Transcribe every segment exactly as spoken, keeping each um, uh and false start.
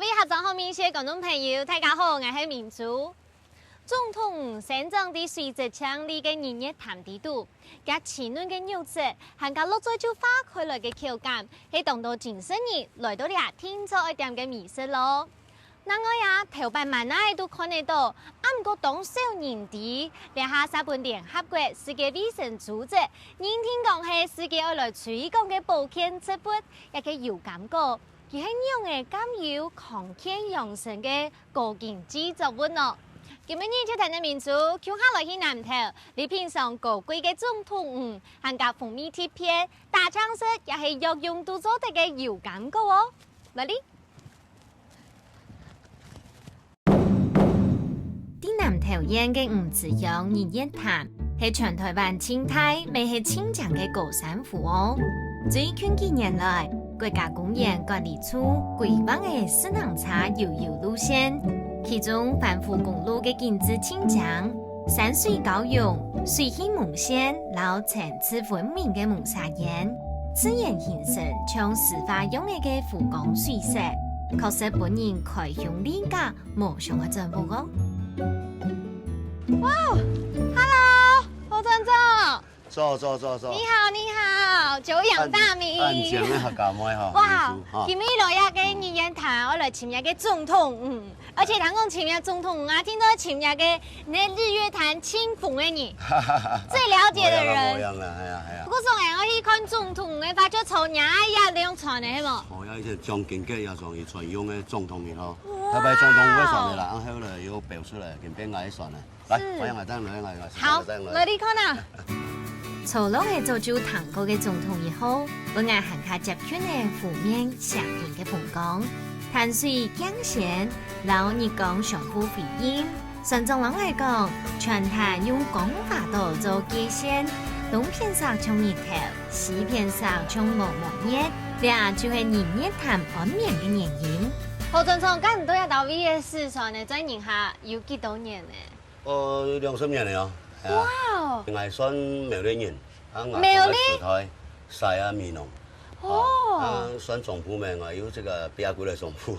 各位客庄好，面前个觀眾朋友，大家好，𠊎係明珠。總統魚生長在水質淨俐个日月潭底肚，厥鮮嫩个肉質，還加落嘴就化開來个口感，係當多精神人來到這定著愛點个美食咯。另外啊，頭擺滿哪都看得到，啊毋過當少人知，這下煞分聯合國世界衛生組織認定講係世界愛來推廣个保健植物，這个油柑果。 佢係仰仔兼有康健養生个高級製作物呢？今晡日就跈等明珠，共下來去南投，來品嚐高貴个總統魚，還加風味特別，打醬食也係藥用都做得个油柑果哦。來哩！ 在南投縣个魚池鄉日月潭，係全臺灣盡大乜係盡靚个高山湖哦。最近幾年來，國家公園管理處規劃个自行車悠遊路線，其中環湖公路个景致盡靚，山水交融、水系蒙線摎層次分明个蒙沙煙，自然形成像詩畫樣仔个湖光水色，確實分人開胸立甲， 無想愛轉屋哦。哇，Hello，侯總長。坐坐坐坐。你好，你好，久仰大名。恁靚个客家妹吼，哇，今晡日來這个日月潭，𠊎來尋這个總統魚，而且聽講尋這總統魚啊，聽講尋這个日月潭盡紅个人，最了解的人。無樣啦，無樣啦，哎呀哎呀。不過說哎，𠊎去看總統魚个話，就坐這一輛船个，係無？哦，要一些將軍个那種，以船用个總統魚吼。 頭擺總統魚个船个啦，啊後來又標出來，今變𠊎个船了。來，歡迎來，等來，來，來，好，來，你看啊。坐落个早就聽過个總統魚號，分𠊎還較接近个湖面上面个風光，潭水鏡線，摎日光相互輝映。船長摎𠊎講，全潭用光華島做界線，東片色像日頭， 西片色像茫茫月，這就係日月潭安名个原因。侯船長，該你在這兜位个駛船呢，載人客有幾多年呢？呃，兩三年了哦。哎呀，哇哦！𠊎算苗栗人，啊，𠊎苗栗？時代，西啊美濃。哦。啊，算總部咩？𠊎有這个比較貴个總部，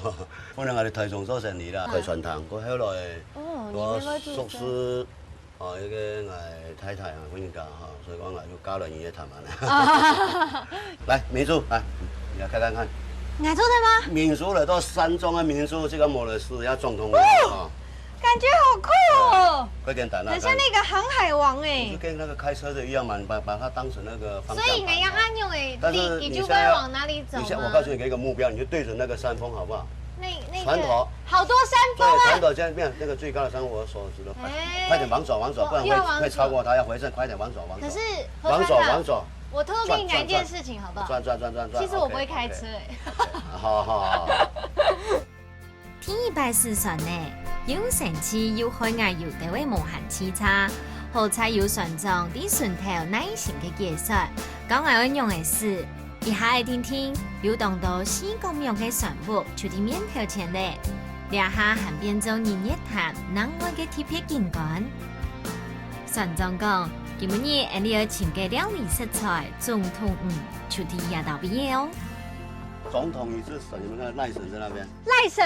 本來𠊎在臺中做生理啦，開船堂，過後來，哦，你那個我叔叔 哦，這个𠊎太太啊，婚姻家哈，所以講𠊎就嫁了日月潭啊。來，明珠，來，你來看看看。𠊎做得嗎？明珠來到山中的明珠，這个無得事，要總統魚啊。感覺好酷哦，快點打那，很像那個航海王哎。就跟那個開車的一樣嘛，你把把它當成那個方向盤嘛。所以你要按鈕哎，但是你你就會往哪裡走嗎？你現在我告訴你一個目標，你就對準那個山峰好不好？那那個船頭。好多山峰啊。對，船頭現在變那個最高的山峰，我手指頭。 快点往左，往左，不然会会超过他，要回正，快点往左，往左。可是往左，往左。我偷偷跟你讲一件事情，好不好？转转转转转。其实我不会开车欸。好好好。第一擺駛船呢，又生趣又害𠊎有兜仔無閒洎杈，好在有船長在脣頭耐心个解說，教𠊎愛仰仔駛。 一下仔定定，有當多四角形个船屋就在面頭前咧。這下還變做日月潭另外个特別景觀。船長講，今晡日𠊎俚愛尋个料理食材，總統魚就在這兜位仔哦。總統魚是什麼？那個賴神在那邊。賴神。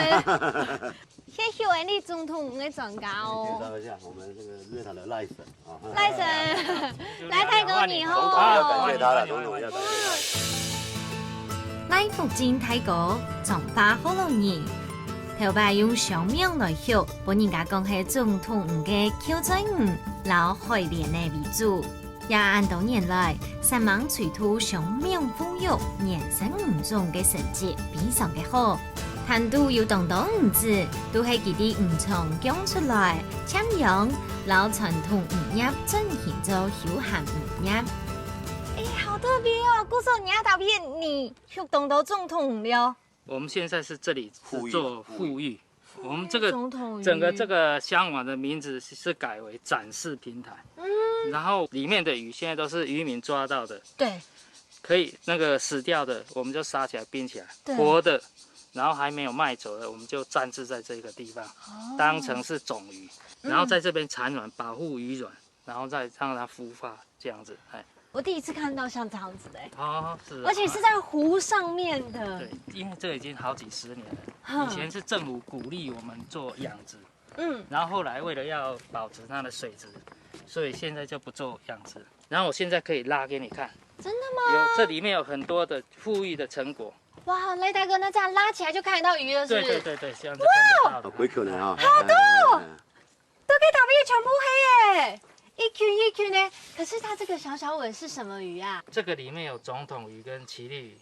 謝謝𠊎俚總統魚个專家哦。介紹一下我們這個日月潭的賴神啊。賴神，賴大哥你好。總統要感謝他了，總統要感謝他。賴福進大哥，彰化福佬人，頭擺用雙名來畜，分人家講係總統魚个口嘴魚摎海蓮仔為主。 也恁多年來，煞猛推出雙名復育、原生魚種个成績非常个好。潭肚有當多魚子，都係佢在魚場降出來，飼養，摎傳統漁業轉型做休閒漁業。欸，好特別哦！故所你也特別，你畜當多總統魚了。我們現在是這裡是做復育， 我們這個總統魚。整個這個箱網的名字是改為展示平台，嗯。然後裡面的魚現在都是漁民抓到的，對。可以那個死掉的，我們就殺起來冰起來，對。活的，然後還沒有賣走的，我們就暫置在這個地方，哦。當成是種魚，嗯。然後在這邊產卵，保護魚卵，然後再讓它孵化這樣子，哎。我第一次看到像这样子的欸，哦，是啊。而且是在湖上面的。对，因为这已经好几十年了。哼。以前是政府鼓励我们做养殖，嗯。然后后来为了要保持它的水质，所以现在就不做养殖。然后我现在可以拉给你看，真的吗？有，这里面有很多的富裕的成果。哇，赖大哥，那这样拉起来就看得到鱼了，是不是？对对对对，这样就看得到了。哦，几群呢啊？好多哦！哎，哎，哎。 都给打遍全部黑耶，一群一群的。可是它这个小小尾是什么鱼啊？这个里面有总统鱼跟奇丽鱼，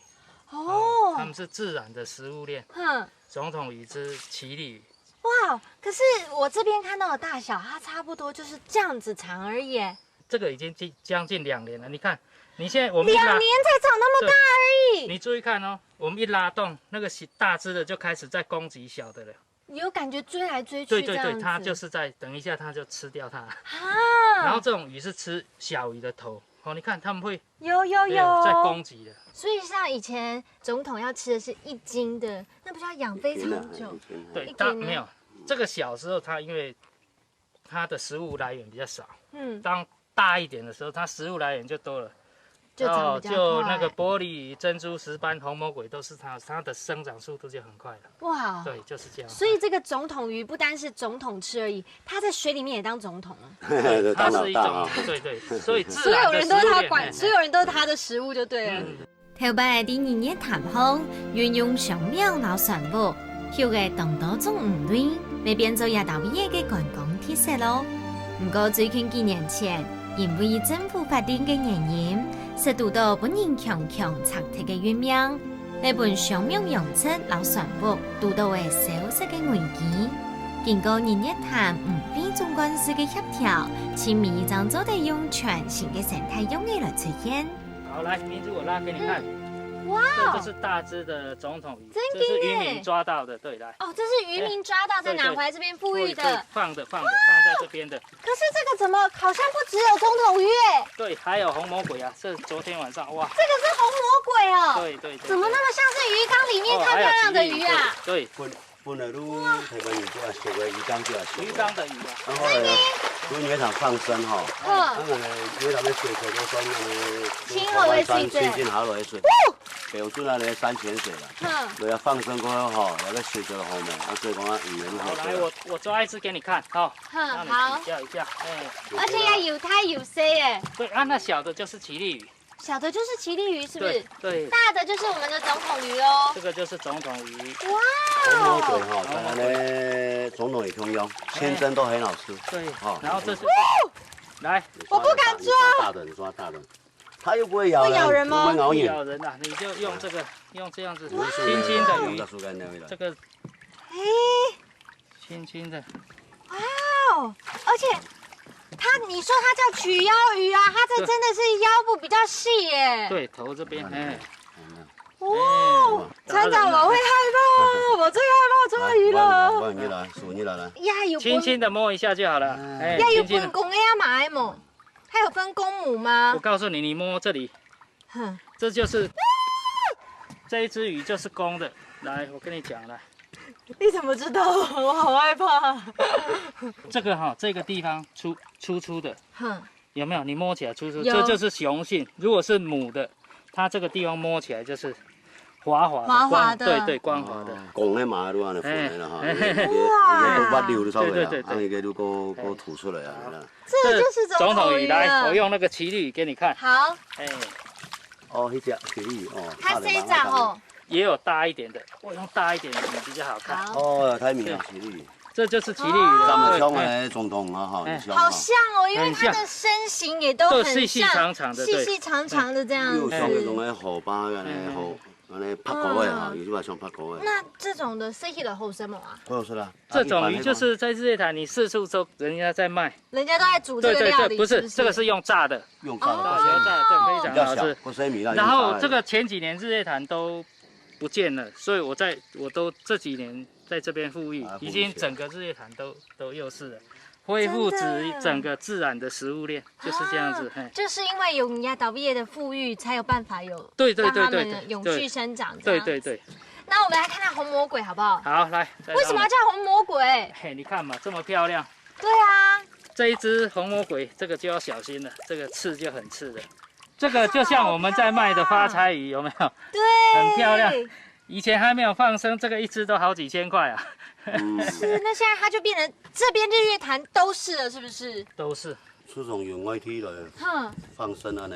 哦，它们是自然的食物链。哼，总统鱼之奇丽鱼。哇，可是我这边看到的大小，它差不多就是这样子长而已耶。这个已经近，将近两年了。你看，你现在我们一拉，两年才长那么大而已。对，你注意看哦，我们一拉动，那个小，大只的就开始在攻击小的了。 你有感觉追来追去对对对，这样子。它就是在，等一下它就吃掉它。啊。然后这种鱼是吃小鱼的头，哦，你看它们会，有，有，对，有。在攻击的。所以像以前总统要吃的是一斤的，那不是要养非常久？一斤啊，一斤啊。对，一斤呢？它没有，这个小时候它因为它的食物来源比较少，嗯。当大一点的时候，它食物来源就多了。 就长比较快。然后就那个玻璃鱼、珍珠、石斑、红魔鬼都是它，它的生长速度就很快了。哇。对，就是这样。所以这个总统鱼不单是总统吃而已，它在水里面也当总统啊。对，它是一种，当老大啊。对对，所以自然的食物链，所有人都是它管，哎。所有人都是它的食物就对了。嗯。头擺在日月潭項，運用商廟摎船屋，畜个當多種魚類，也變做這兜位个觀光特色咯。毋過最近幾年前， 因為政府法令个原因，使堵到分人強強拆忒个運命，也分商廟、養殖摎船屋堵到个消失个危機。經過日月潭五位總幹事个協調，盡尾正做得用全新个生態樣仔來出現。好，來，明珠，我拉給你看。嗯。哇哦！這，這是大隻的總統魚，真的耶。這是漁民抓到的，對，來。哦，這是漁民抓到，再拿回來這邊復育的。哎，對，對，放的，放的，放在這邊的。 可是這個怎麼好像不只有總統魚耶？對，還有紅魔鬼啊，這昨天晚上，哇。這個是紅魔鬼哦。對，對，對，怎麼那麼像是魚缸裡面看漂亮的魚啊？哦，還有奇麗魚，對，對。本，本來都台灣人就愛熟的，魚缸就愛熟的。魚缸的魚啊。然後呢，就魚塘放生吼，嗯。那個呢，魚塘的水口都算那個清好的水質。清清好的水。哦。 標準啊，那个山泉水啦。嗯。對啊，放生過後吼，那个水就好嘛，啊，所以講啊，魚也是好好，來，我，我抓一隻給你看，哈。嗯，讓你比較一下，好。哎。而且要有大有細耶。對啊，那小的就是奇麗魚。小的就是奇麗魚，是不是？對，對。大的就是我們的總統魚哦。這個就是總統魚。哇哦。紅魔鬼吼，當然呢，總統也通用，清蒸都很好吃。對，哦。然後這是，哦！來。我不敢抓。你抓大的，你抓大的。 它又不會咬人，不會咬人嗎？不會咬你。不咬人啊，你就用這個，用這樣子，輕輕的魚，這個，嘿。輕輕的。哇哦，而且它，你說它叫曲腰魚啊，它這真的是腰部比較細耶。對，頭這邊，哎。哦，哎，船長，我會害怕，我最害怕抓魚了。來，來，來，來，來，來。呀，有分，輕輕地摸一下就好了，哎。哎，呀，有分公个啊，嘛个無？ 它有分公母嗎？我告訴你，你摸這裡，哼。這就是，這一隻魚就是公的。來，我跟你講，來。你怎麼知道？我好害怕。這個哈，這個地方粗，粗粗的，哼。有沒有？你摸起來粗粗，有。這就是雄性。如果是母的，它這個地方摸起來就是 滑滑的，滑滑的。光，對，對，光滑的。哦，公个嘛，就恁樣分的啦，哈，哎。你，你，哇。你个都滑溜就出來啊，對，對，對，對。啊，你个就過，過吐出來啊，你看。這就是總統魚啊。這總統魚，來，我用那個奇麗魚給你看。好。哎。哦，那隻奇麗魚，哦，較細隻吼。大的嘛，也有大一點的，我用大一點的比較好看。好。哦，太美了，對。奇麗魚。 這就是奇麗魚了。哦。長得像，哎，總統啊，哈，哎。很像啊。好像哦，因為它的身形也都很像，很像。都細細長長的，對。細細長長的這樣子。又像那種，哎，虎斑啊，哎，哎。虎，那種白虎的哈，哇。有些嘛像白虎的。那這種的，食起來好食無啊？好食啊。這種魚就是在日月潭，你四處都人家在賣。人家都在煮這個料理，對，對，對，不是，是不是？這個是用炸的。用炸的，哦。用炸的，非常好吃。比較小，不是米啦，然後這個前幾年日月潭都不見了，所以我在，我都這幾年在這邊復育，啊，已經整個日月潭都，都又是了，恢復至整個自然的食物鏈，真的。就是這樣子，啊，嘿。就是因為有你家導葉的復育，才有辦法有，對，對，對，對，讓它們永續生長這樣子。對，對，對。那我們來看看紅魔鬼好不好？好，來，再讓我們，為什麼要叫紅魔鬼？嘿，你看嘛，這麼漂亮。對啊。這一隻紅魔鬼，這個就要小心了，這個刺就很刺了。这个就像我们在卖的发财鱼，有没有？对，很漂亮。以前还没有放生，这个一只都好几千块啊。是，那现在它就变成这边日月潭都是了，是不是？都是。自从有外地来哼，放生安尼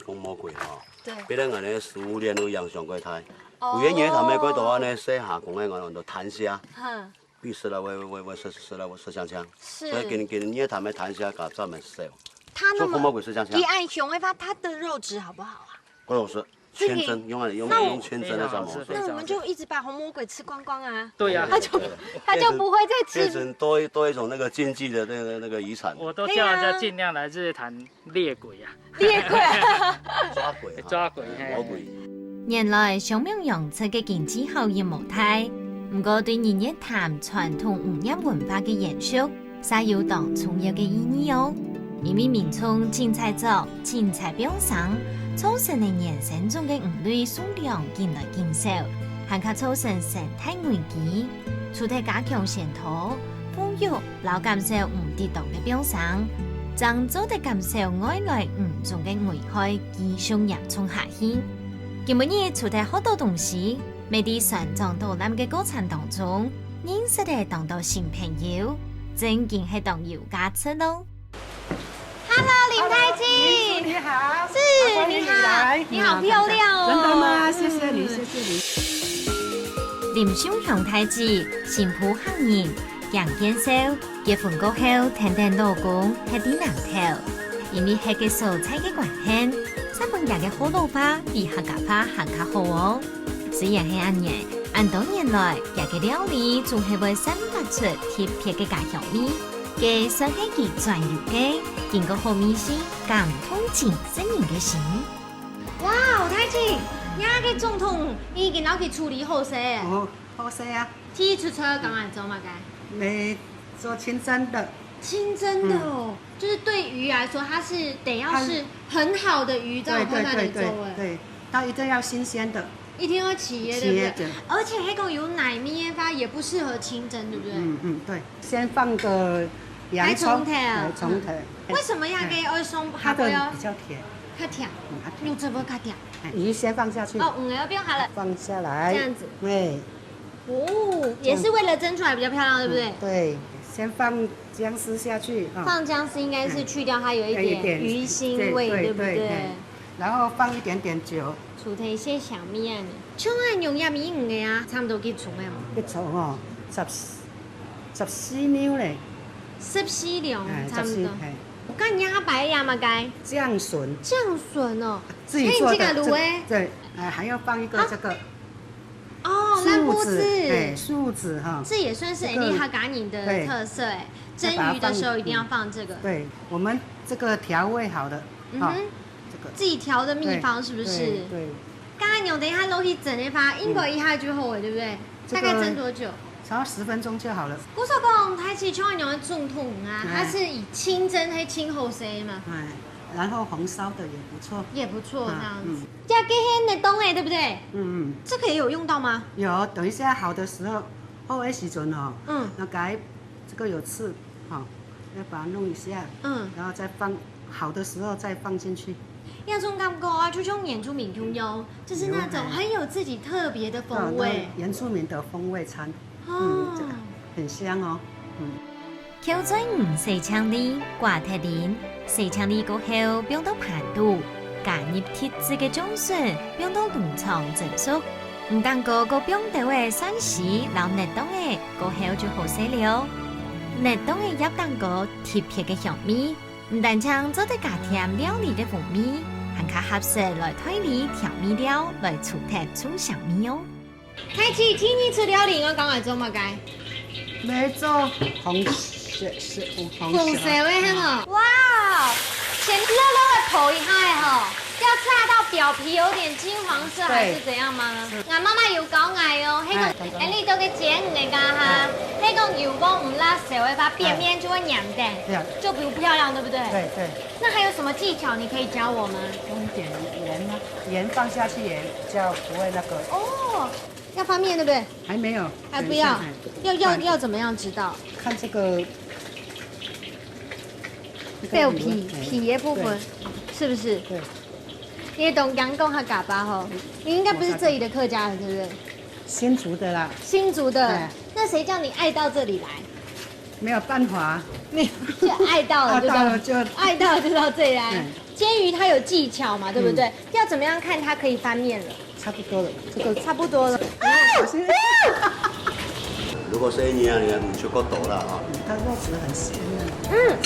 红魔鬼吼，对，别人安尼食物链都影响过大。哦有个年头，美国都安尼西下讲个安尼谈虾，哼，比食了会会会会吃吃了会吃香香，是所以今今年谈个谈虾甲专门烧，它那么做红魔鬼吃香香一。按雄威发，它的肉质好不好啊？郭老师，这个千真用啊用那我用千真的什么非常好吃？那我们就一直把红魔鬼吃光光啊，对呀它就它就不会再变吃。成多一多一种那个禁忌的那个那个遗产。我都叫人家尽量来日月潭猎鬼啊，猎鬼，抓鬼啊，抓鬼，嘿魔鬼。原來賞明洋出个經濟效益無大，毋過對日月潭傳統漁業文化个延續，煞有當重要个意義哦。因為民眾凊彩捉、凊彩放生，造成个野生種个魚類數量緊來緊少，還較造成生態危機。除忒加強宣導、復育摎減少毋適當个放生，正做得減少外來魚種个危害繼續嚴重下去。今晡日除忒學到東西， 乜在船長導覽个過程當中，認識了當多新朋友，真經係當有價值咯。 Hello，林太你静，好，是欢迎你好来，你好漂亮哦真的吗？谢谢你，谢谢你。林秀香太子，新埔客人，驚見笑，結婚過後，跈等老公歇在南投，因為歇个所在个關係，煞分厥个學老話比客家話還較好哦。雖然係恁樣，恁多年來，厥个料理總係會散發出特別个家鄉味，該算係佢專有个，經過好味緒，感動盡世人个心。哇，太靜，你个總統已經摎佢處理好勢。哦，好勢啊，第一出菜講來做麼个？你做清蒸的，清蒸的哦，就是對魚來說，它是得要是很好的魚，才有辦法对对对能做哎，对对，它一定要新鲜的，一定要企業，企業對不對？而且還講有奶味的話，也不適合清蒸，對不對？嗯嗯对，先放个洋葱，白葱頭白葱头，為什麼要給二松它的還不要比較甜，較甜？嗯，它甜。用這波較甜。哎，魚先放下去，哦，嗯，要不用好了。放下来，这样子哎，哦，也是為了蒸出來比較漂亮，對不對？对，先放姜丝下去啊，放豇丝應該是去掉它有一點魚腥味，對不對？然後放一點點酒，除忒一些香味啊呢，像恁樣也米魚个啊，差不多幾重个嘛，一重哦，十十四秒嘞，十四兩哎，差不多。哎，我看你阿伯也嘛該醬筍，醬筍哦，自己做的，哎你这个卤味这对，哎，还要放一个这个哦，树子，烂布子，哎，树子哈，这也算是这个你客家人的特色哎，蒸鱼的時候一定要放這個。对，我們這個調味好的，哈，嗯哼，這個自己調的秘方是不是？對對，剛剛牛等一下落去蒸的話，應該一下就好了，對不對？這個大概蒸多久？差不多十分鐘就好了。故所講，佢係像牛的總統啊，哎佢係以清蒸還清好勢嘛，哎，然後紅燒的也不錯。也不錯這樣子嗯。這個係熱凍的，對不對？嗯這個也有用到嗎？嗯，有，等一下好的時候，後尾時陣哦，嗯，那該這個有刺，哈，要把它弄一下，嗯，然後再放，好的時候再放進去。那種感覺啊，就像原住民共樣，就是那種很有自己特別的風味。原住民的風味餐，哦嗯，這個很香哦，嗯。口水魚洗淨哩，刮忒鱗，洗淨哩過後放到盤肚，加入特製个醬水，放到籠床蒸熟。毋單過過放兜仔蒜絲摎熱凍仔，過後就好勢了。熱凍仔擛單過特別个香味，毋單淨做得加添料理个風味，還較合適來代理調味料來除忒重鹹味哦。 開始第二出料理，𠊎講來做麼个？來做紅燒，是紅紅燒的係無？哇，先熱熱个烰一下吼，要炸到表皮有點金黃色還是怎樣嗎？𠊎媽媽有教𠊎哦，該個，哎，你都个煎魚个哈，該個油光毋辣手的話，表面就會黏的，對啊，就不漂亮，對不對？對對，那還有什麼技巧你可以教我嗎？用一點鹽啊，鹽放下去，鹽比較不會那個。哦，要翻面對不對？還沒有，還不要等一下，要要要怎麼樣知道？看這個，這個表皮哎皮的部分對是不是？對，你个東江講客家話吼，你應該不是這裡的客家人，對不對？新竹的啦。新竹的，哎。那誰叫你愛到這裡來？沒有辦法。你就愛到了，就到，愛到了就，愛到了就到這裡來。嗯。煎魚它有技巧嘛，對不對？嗯。要怎麼樣看它可以翻面了？差不多了，這個差不多了。啊！如果是你啊，你啊，你就夠多了啊。它肉質很鮮嫩。嗯，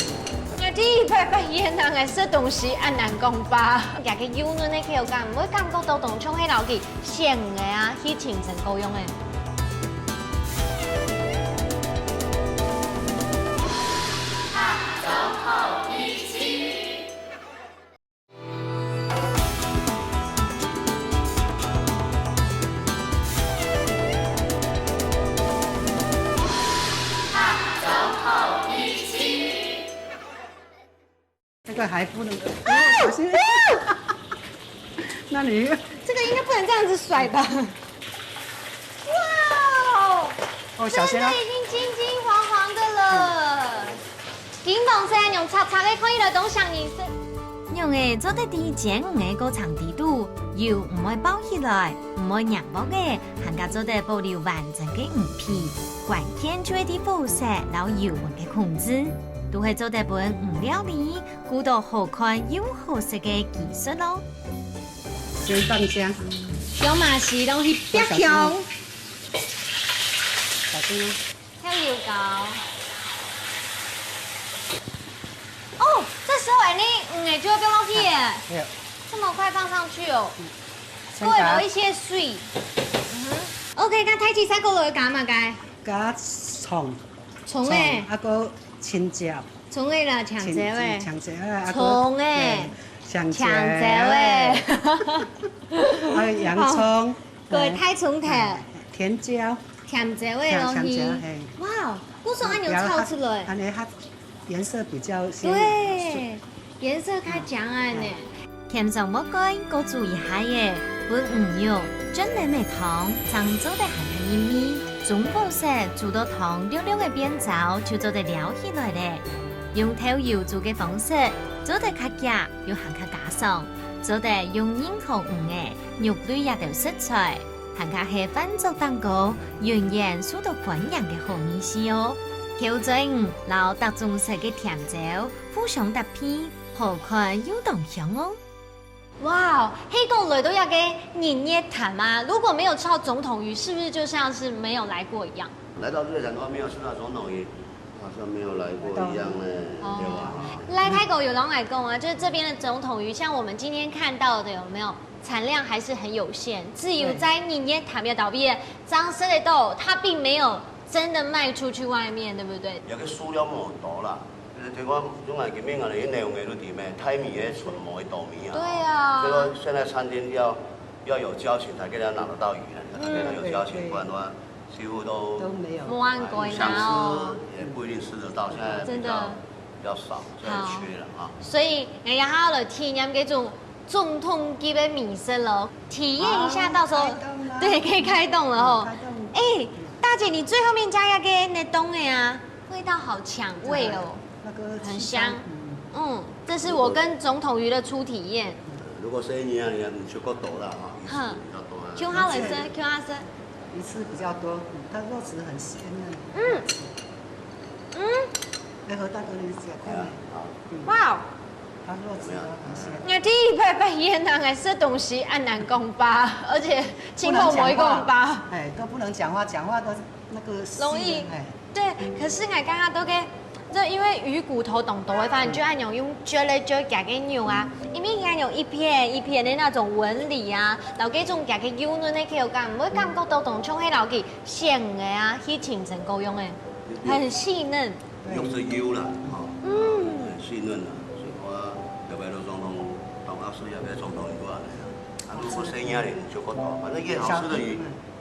我第一擺發現人个食東西恁難講吧。佢个幼嫩个口感，毋會感覺到當像係摎佢鮮个啊，去清蒸過樣个。那個還不能夠，啊！小心。那你，這個應該不能這樣子甩吧？哇哦！哦，小心哦。真的已經金金黃黃的了。金黃色个，用赤赤个可以來當香味色。仰仔做得在煎魚个過程裡肚，油毋會爆起來，毋會黏鑊个，還加做得保留完整个魚皮。關鍵就係在火勢摎油溫个控制，都係做得分魚料理顧到好看又好食个技術囉。先放香。香嘛是攏去煏香。小心哦。 香油膏。哦，這時候哎，你魚仔就會放落去耶。哎，對。這麼快放上去哦。嗯。先把它，過了一些水。嗯哼。OK，該大姊，再過來加麼个？加蔥。蔥仔。蔥，啊，還有青椒。蔥仔啦，青椒仔。青，青椒仔，啊，還有，蔥仔。嘿，青椒仔。青椒仔。還有洋蔥。好。 過大蔥頭。哎，甜椒。甜椒个東西。甜，甜椒，嘿。哇，故所恁樣炒出來。恁樣它顏色比較鮮。對，顏色較靚恁呢。嗯。添上木瓜，過煮一下仔，分魚肉轉冷个湯，正做得還較入味。中火勢煮到湯綠綠个變燥，就做得撈起來了。用豆油煮个方式，做得較遽，又還較家常，做得用任何魚仔、肉類這兜食材。 還較係飯桌頂高永遠受到歡迎个好味緒哦。口嘴魚摎逐種色个甜椒互相搭配，好看又當香哦。哇，係講來到這个日月潭啊，如果沒有吃到總統魚，是不是就像是沒有來過一樣？來到日月潭都沒有吃到總統魚，好像沒有來過一樣呢，哦。對吧？來泰國有人來講啊，就是這邊的總統魚，像我們今天看到的，有沒有？ 產量還是很有限，只有在日月潭這島邊正食得到，它並沒有真的賣出去外面，對不對？有个數量無多啦，就是聽講，因為今年啊，你牛肉都點咩，泰米个純無个島米啊。對啊。所以說現在餐廳要，要有交情才可以拿得到魚啊，才可以有交情，嗯，對，對。不然的話，幾乎都都沒有。無人過啊哦。想吃也不一定吃得到，現在比較，真的。比較少，現在缺了啊。好。所以，哎呀，還要來體驗這種 總統級个美食囉，體驗一下，到時候，哦，開動了。對，可以開動了吼。嗯，開動。哎，大姊，你最後面加一个那東西啊，味道好搶胃哦，對啊，那個很香。七香，嗯。嗯，這是我跟總統魚的初體驗。如果生意啊，你你就夠多了哈，一次比較多啊。哼。請客來食，請客食。一次比較多，嗯，它肉質很鮮嫩。嗯。嗯。來，和大哥你試試看。哎呀，好。嗯。哇哦。 它肉質啊，很鮮。𠊎第一擺發現人个食東西恁難講吧，而且盡好無講吧。不能講話，哎，都不能講話，講話都那個容易。哎。對，可是𠊎感覺到个，就因為魚骨頭當多个話，你就愛用用啜來啜佢个肉啊，因為佢有一片一片的那種紋理啊，然後這種佢个幼嫩个口感，毋會感覺到當像係摎佢鮮个啊，去清蒸過樣个，很細嫩。 肉質幼啦，吼，嗯。細嫩啦，所以我特別都總統，當時也係總統魚過來的啊。啊，如果生意呢，就不多，反正越好吃的魚，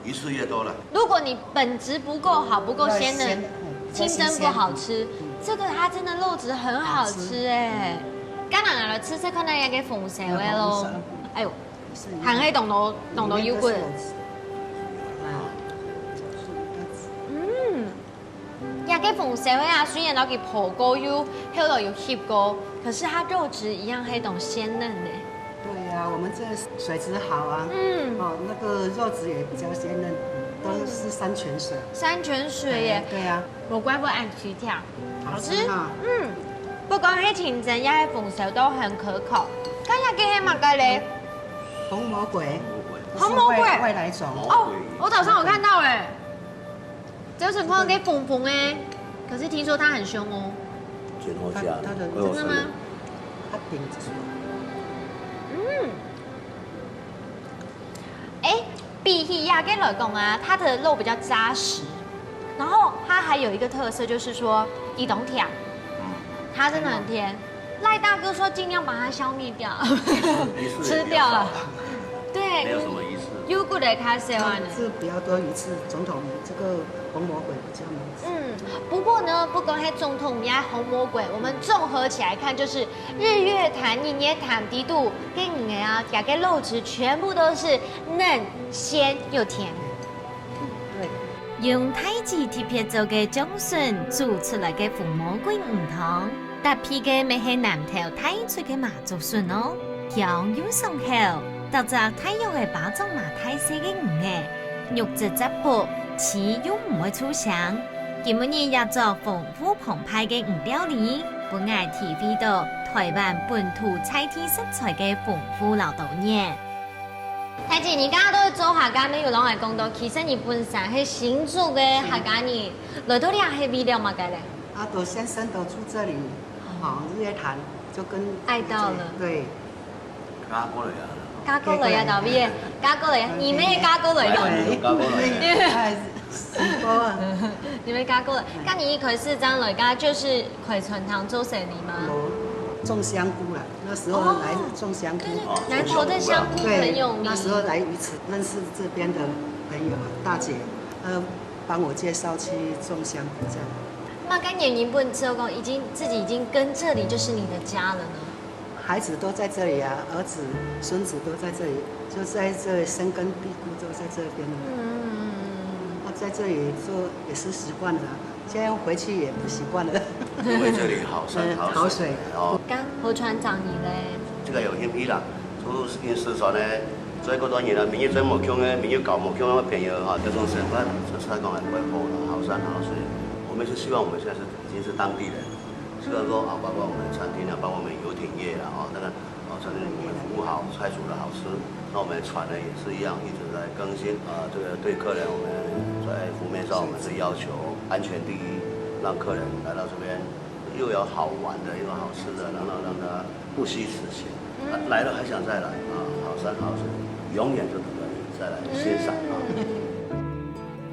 魚是越多了。如果你本質不夠好，不夠鮮嫩，要鮮，嗯，清蒸不好吃，要新鮮，嗯。這個它真的肉質很好吃哎。好吃。剛剛來吃吃看那個紅燒的咯。紅燒。哎呦，是，還可以懂得懂得有滾。裡面都是有汁。啊。嗯。 這个紅燒个啊，雖然摎佢烰過又後來又熻過，可是它肉質一樣係當鮮嫩呢。對呀。我们这水质好啊，嗯，哦，那个肉质也比较鲜嫩，都是山泉水。山泉水耶，哎，对啊，我怪不得恁奇甜，好吃。好吃啊。嗯，不管是清蒸也是紅燒都很可口。看一下這个係麼个咧？紅魔鬼，紅魔鬼，是外，外來種。哦，我早上有看到哎。 就是看个紅紅个，可是聽說它很兇哦。真好食，它，它的，真的嗎？它頂出來。嗯。哎，比起這个來講啊，它的肉比較扎實，然後它還有一個特色，就是說，佢當甜。嗯。它真的很甜。 賴大哥說盡量把它消滅掉，一次也不要少啊。吃掉了。對，沒有什麼一次。有骨的卡塞完了。是不要多魚刺，總統這個紅魔鬼比較沒事。嗯，不過呢，不管係總統也紅魔鬼，我們綜合起來看，就是日月潭、日月潭底肚，跟你啊，這个肉質全部都是嫩、鮮又甜。對。用大姊特別做个醬筍煮出來个紅魔鬼魚湯， 搭配个乜係南投大出个麻竹筍哦，香又爽口，逐隻大約仔巴掌嫲大細个魚仔，肉質紮薄，食又毋會臭腥。今晡日這桌豐富澎湃个魚料理，分𠊎體會到臺灣本土在地食材个豐富摎多元。大姊，你剛剛都係做客家，乜有摎𠊎講到，其實你本身係新竹个客家人，來到這係為了麼个咧？ 啊，都先生都住這裡，哦，日月潭就跟，愛到了。對。嫁過來啊。嫁過來啊，嫁過來。大衛，嫁過來啊，你乜嫁過來啊？對，嫁過來。哎，是不啊。你乜嫁過來，該你一開始恁樣來，該就係開餐廳做生理嗎？有，種香菇啦，那時候來種香菇。哦，南投的香菇很有名。對，那時候來魚池，認識這邊的朋友啊，大姐，呃，幫我介紹去種香菇這樣。 麼个原因分你知講已經，自己已經跟這裡就是你的家了呢？孩子都在這裡啊，兒子、孫子都在這裡，就在這裡生根蒂固，都在這邊了。嗯，那在這裡做也是習慣了啊，現在回去也不習慣了。因為這裡好山好水，嗯，好水。哦。該好賺正你咧？這个有興趣啦，就因為失傳咧，所以過多年了，民意真無窮咧，民意搞無窮个朋友哈，這種生活，實在講還不會好啦，好山好水。我們是希望我們現在是 已經是當地人。雖然說啊，包括我們的餐廳啊，包括我們遊艇業啦，哦，那個，哦，餐廳我們服務好，菜煮得好吃，那我們的船呢也是一樣一直在更新。啊，這個對客人，我們在服務上，我們是要求安全第一，讓客人來到這邊又有好玩的，又有好吃的，然後讓他不虛此行，啊，來了還想再來啊，好山好水，永遠就等著你再來欣賞啊。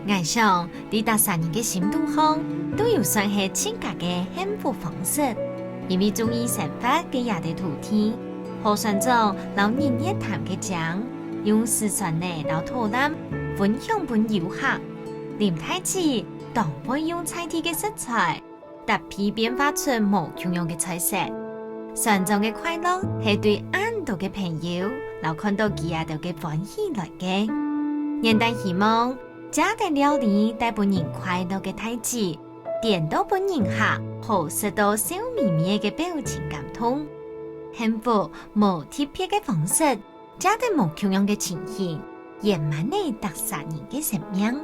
𠊎想，在逐儕人个心肚項，都有算係自家个幸福方式，因為中意生活个這塊土地，好選擇摎日月潭个靚，用漁船仔摎討攬，分享分遊客。林大姊當會用在地个食材， 搭配變化出無共樣个菜色。船長个快樂係對恁多个朋友，摎看到佢兜个歡喜來个。原旦希望，這兜料理帶分人快樂个大姊，顛倒分人客好食到笑微微个表情感動。幸福無特別个方式，這兜無共樣个情形，圓滿了逐儕人个生命。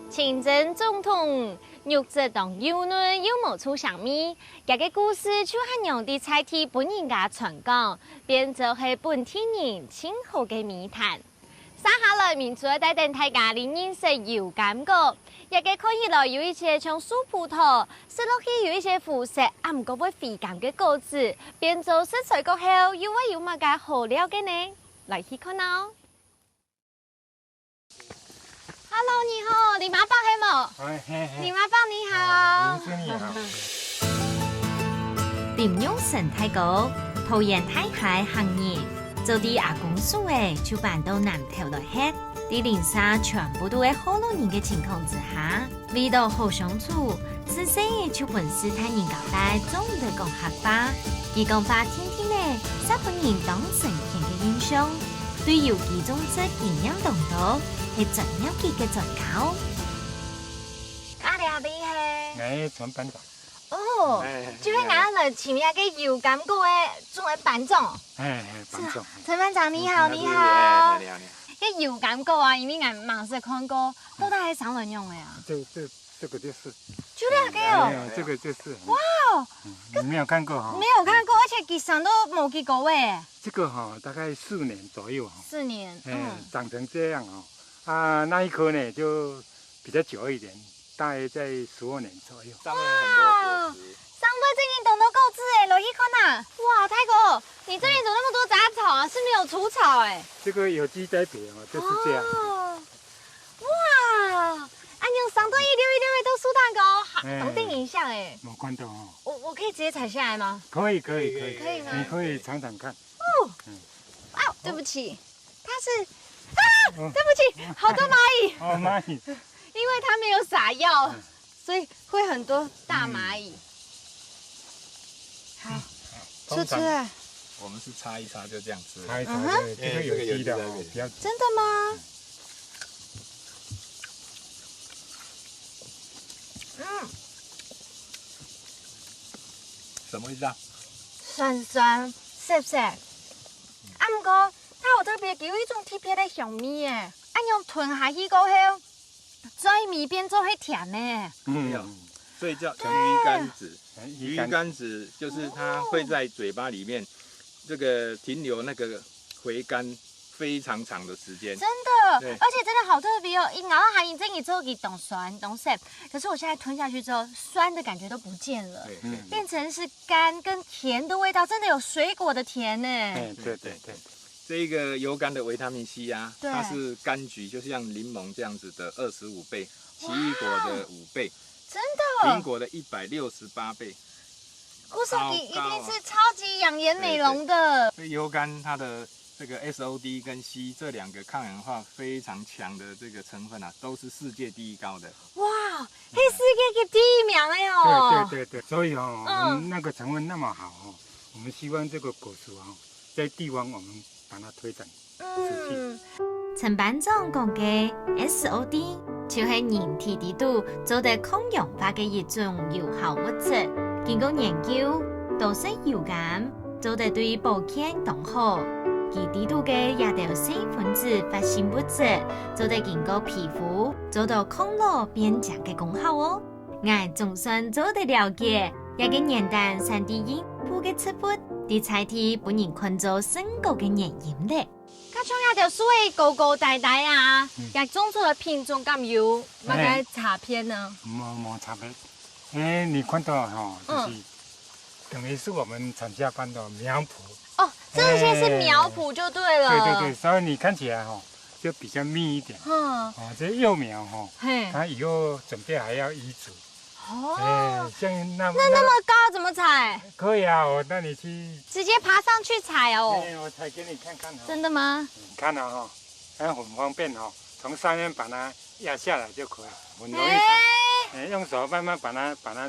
清蒸總統 肉質當幼嫩又無臭腥味，佢个故事就恁樣在在地分人家傳講，變做係本地人盡好个美談。接下來，明珠愛帶等大家來認識油柑果，這个看起來有一些像樹葡萄，食落去有一些苦澀，啊毋過會回甘个果子，變做食材過後又會有麼个好料个呢？來去看哦！ Hello，你好，林阿伯係無？哎，嘿，嘿。林阿伯你好。哦，林師你好。林永生大哥，桃園大溪客人，早在阿公手下就搬到南投來歇，在鄰舍全部都係福佬人个情況之下，為著好相處，自細就分序大人交代，做毋得講客話。佢講話定定仔，煞分人當生趣个印象。 對有機種植經驗當多，係專業級个專家哦。啊，這位係？𠊎係傳班長。哦，哎，就係𠊎來尋一個有感覺个，種个粄粽。哎，哎，粄粽。陳班長你好，你好。哎，你好，你好。該有感覺啊，因為𠊎吂識看過，到底係生來仰个啊？這，這，這個就是。就這個哦。哎，這個就是。哇哦，嗯，你沒有看過哈？沒有看過，而且佢生到無幾高欸。這個哈，大概四年左右哈。四年，哎，嗯。長成這樣哈。啊，那一棵呢，就比較久一點，大約在十二年左右。上面很多果實。上背正經當多果子欸，落去看啊！哇，大哥，你這邊怎麼那麼多雜草啊？是沒有除草欸？這個有機栽培哦，就是這樣。哦，哇，恁樣生到一溜一溜个都樹蛋糕，哈，哎，當得人惜欸。無看到哦。我，我可以直接採下來嗎？可以，可以，可以。可以嗎？你可以嚐嚐看。哦，嗯。啊，對不起，它是，啊，嗯。對不起，好多蚂蟻。哦，蚂蟻。因為它沒有撒藥，嗯。所以會很多大蚂蟻。嗯。好，嗯。吃吃欸。通常我們是擦一擦就這樣吃了。擦一擦，嗯哼。對，這個有機的哦，因為這個有機栽培。不要。真的嗎？嗯。什麼味道？酸酸澀澀。啊，毋過，它好特別，佢有一種特別个香味耶。恁樣吞下去過後，嘴裡變做係甜个。嗯。沒有，所以叫魚乾子。對。哎，魚乾子。魚乾子就是它會在嘴巴裡面，這個停留那個回甘非常長的時間。真的，對。而且真的好特別哦！一咬到它，你真的做起當酸、當澀，可是我現在吞下去之後，酸的感覺都不見了，對，對。變成是甘跟甜的味道，真的有水果的甜呢。哎，對，對，對。這一個油甘的維他命C啊，對。它是柑橘，就像檸檬這樣子的二十五倍，奇異果的五倍，哇，真的？蘋果的一百六十八倍。故所佢一定是超級養顏美容的。超高啊。對，對。所以油甘它的這個S O D跟C這兩個抗氧化非常強的這個成分啊，都是世界第一高的。哇，係世界个第一名个哦。對，對，對，對，所以哦，嗯。我們那個成分那麼好哦，我們希望這個果實哦，在地方我們把它推展出去。嗯。陳班長講个S O D，就係人體底肚做得抗氧化个一種有效物質。經過研究，多食油甘，做得對保健當好。佢底肚个這兜細分子活性物質，做得經過皮膚，做到抗老變靚个功效哦。 𠊎總算做得了解，這個原旦生在印度个植物，在在地分人看做聖果个原因咧。該像這兜樹仔高高低低啊，嗯。這種出个品種敢有麼个差別呢？哎。無，無差別。哎，你看到吼，就是，嗯。等於是我們產銷班的苗圃。哦，這些是苗圃就對了。哎，對，對，對，稍微你看起來吼，就比較密一點。嗯。哦，這幼苗吼，嘿。它以後準備還要移植。 哦。哎，像那，那那麼高怎麼採？可以啊，我帶你去。直接爬上去採哦。哎，我採給你看看哦。真的嗎？你看啊哈，那很方便哦，從上面把它壓下來就可以，很容易採。哎。哎，用手慢慢把它，把它，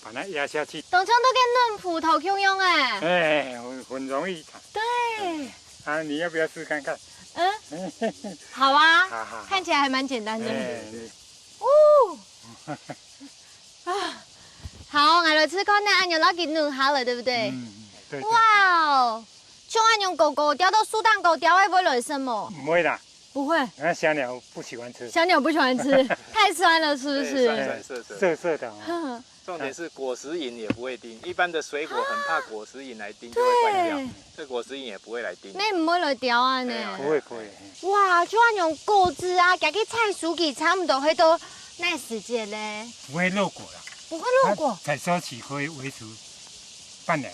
把它壓下去。當像該个嫩葡萄共樣哎。哎，很，很容易採。對。啊，你要不要試看看？嗯，好啊，好，好，好。看起來還蠻簡單的。哎，你哦。 啊，好，𠊎來試看呢，恁樣摎佢弄下來，對不對？嗯，嗯，對，對。哇哦，像恁樣高高吊到樹頂高吊，會不會來什麼？不會啦。不會。那小鳥不喜歡吃。小鳥不喜歡吃，太酸了，是不是？對，酸酸澀澀。澀澀的哦。重點是果實蠅也不會叮，一般的水果很怕果實蠅來叮就會壞掉，對。這果實蠅也不會來叮。那毋會來叮啊呢？對啊。不會，不會。哇，就恁樣果子啊，家己採收期差不多會到哪時節咧？不會落果啦。不會落果？它採收期可以維持半年。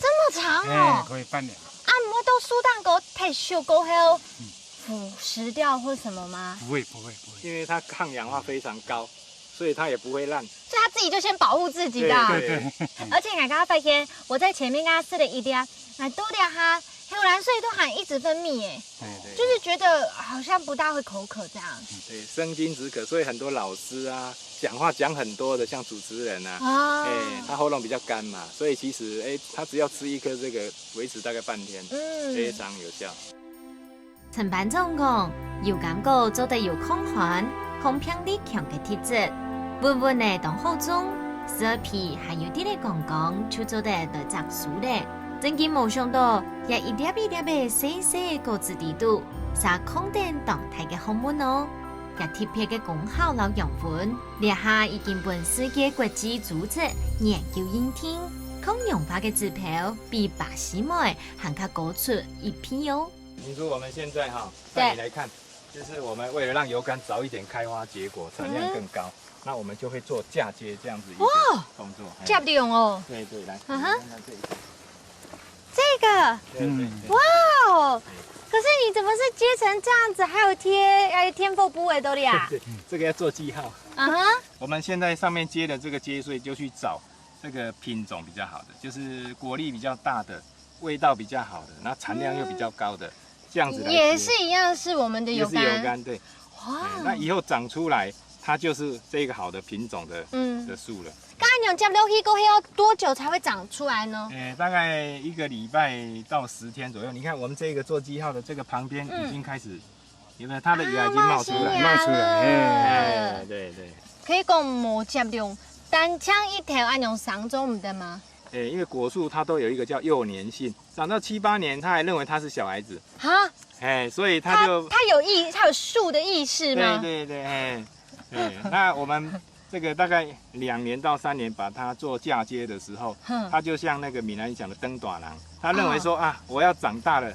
這麼長哦？哎，可以半年。啊，毋會到樹頂高忒熟過後，嗯。腐蝕掉或什麼嗎？不會，不會，不會。因為它抗氧化非常高，所以它也不會爛。所以它自己就先保護自己的。對，對，對。而且你剛剛發現，我在前面剛剛試了一粒，那多掉它，黑蘭水都還一直分泌耶，對，對。就是覺得好像不大會口渴這樣。對，生津止渴，所以很多老師啊，講話講很多的，像主持人啊，哦。哎，他喉咙比較乾嘛，所以其實，哎，他只要吃一顆這個，維持大概半天，嗯。非常有效。陳班長講，油柑果做得有抗寒、抗病力強个特質，穩穩个當好種，樹皮還有滴仔光光，就做得來摘收咧。真經無想到，這一粒一粒个細細个果子底肚，煞囥等當大个學問哦！這特別个功效摎養分，這下已經分世界國際組織研究認定，抗氧化个指標比巴西梅還較高出一倍哦！明珠，我們現在哈，帶你來看，就是我們為了讓油柑早一點開花結果，產量更高，那我們就會做嫁接這樣子一個動作。哇，嫁接哦。對對，來，嗯哼，你看看這一個。這個，對對對。哇哦！可是你怎麼是接成這樣子，還有貼，還有貼布布的都哩啊？對，這個要做記號。嗯哼，我們現在上面接的這個接穗就去找這個品種比較好的，就是果粒比較大的，味道比較好的，那產量又比較高的，這樣子來接。也是一樣，是我們的油柑。也是油柑，對。哇，那以後長出來，它就是這個好的品種的，嗯，的樹了。該恁樣接落去，過後要多久才會長出來呢？誒，大概一個禮拜到十天左右。你看我們這個做記號的這個旁邊已經開始，有沒有？它的芽已經冒出來。啊，冒出來，冒出來，哎。哎，對對。可以講無接量，單淨一頭恁樣生做毋得嗎？誒，因為果樹它都有一個叫幼年性，長到七八年，它還認為它是小孩子。哈？哎，所以它就，它，它有意，它有樹的意識嗎？對對對，哎，對，那我們這個大概兩年到三年把它做嫁接的時候，哼，它就像那個閩南語講的轉大人，他認為說，啊，我要長大了，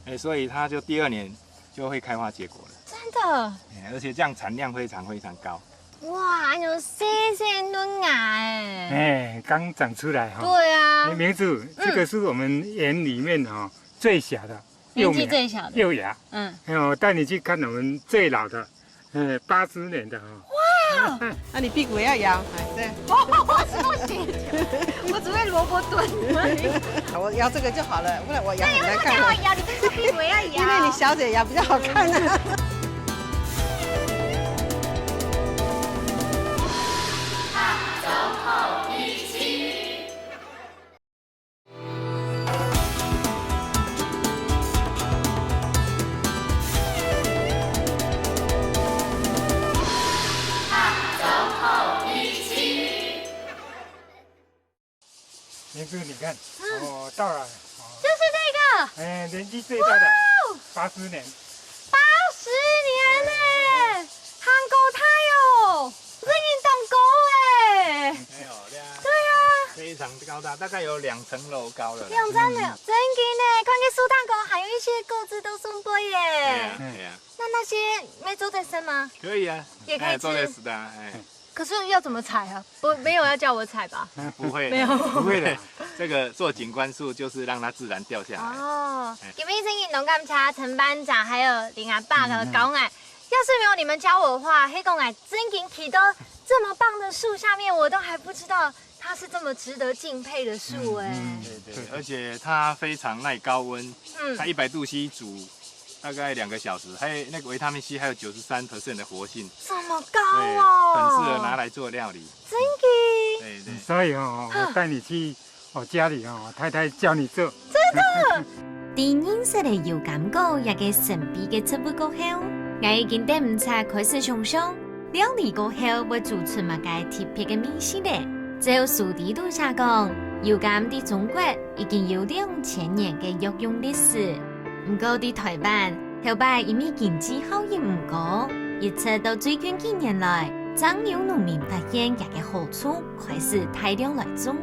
哎，所以它就第二年就會開花結果了。真的？哎，而且這樣產量非常非常高。哇，恁樣細細嫩芽欸。哎，剛長出來哈。對啊。哎，明珠，這個是我們園裡面哈，最小的，幼苗，年紀最小的。幼芽。嗯。哎，我帶你去看我們最老的，呃，八十年的哈。哇！那你屁股也要搖，哎，對。我只會蘿蔔蹲而已。好，我搖這個就好了，不然我摇很難看。那你为什么叫我摇？你看这屁股也要摇。因为你小姐摇比较好看啊。明珠，你看，嗯，哦，到了，哦。就是这个。哎，年纪最大的，哇哦，八十年。八十年呢，还高大哦，这已经当高哎。没有，对啊。对啊。非常高大，大概有两层楼高了啦。两层楼，嗯，真的呢，看这树干高，还有一些果子都送过耶。对啊，对啊。那那些没做得吃吗？可以啊，也可以吃。哎，做得吃的啊，哎。 可是要怎么采啊？不，没有要叫我采吧？不会，没有。不会的。这个做景观树就是让它自然掉下来。哦，哎。今日真个感谢陈班长还有林阿伯个教，𠊎。要是没有你们教我的话，係講𠊎真个企到这么棒的树下面，我都还不知道它是这么值得敬佩的树哎。嗯，嗯，对，对，而且它非常耐高温，嗯。它一百度C煮 大概两个小时，还有那个维他命C还有九十三percent的活性，这么高哦。对，很适合拿来做料理。真的？对，对。所以哦，我带你去我家里哦，太太教你做。真的？在认识了油柑果這个神秘个植物過後，𠊎已經等毋切開始想像，料理過後會煮出麼个特別个味緒咧。照書裡肚寫講，油柑在中國已經有兩千年个藥用歷史。 毋過在台灣，頭擺因為經濟效益毋高，一直到最近幾年來，正有農民發現佢个好處，開始大量來種。哦，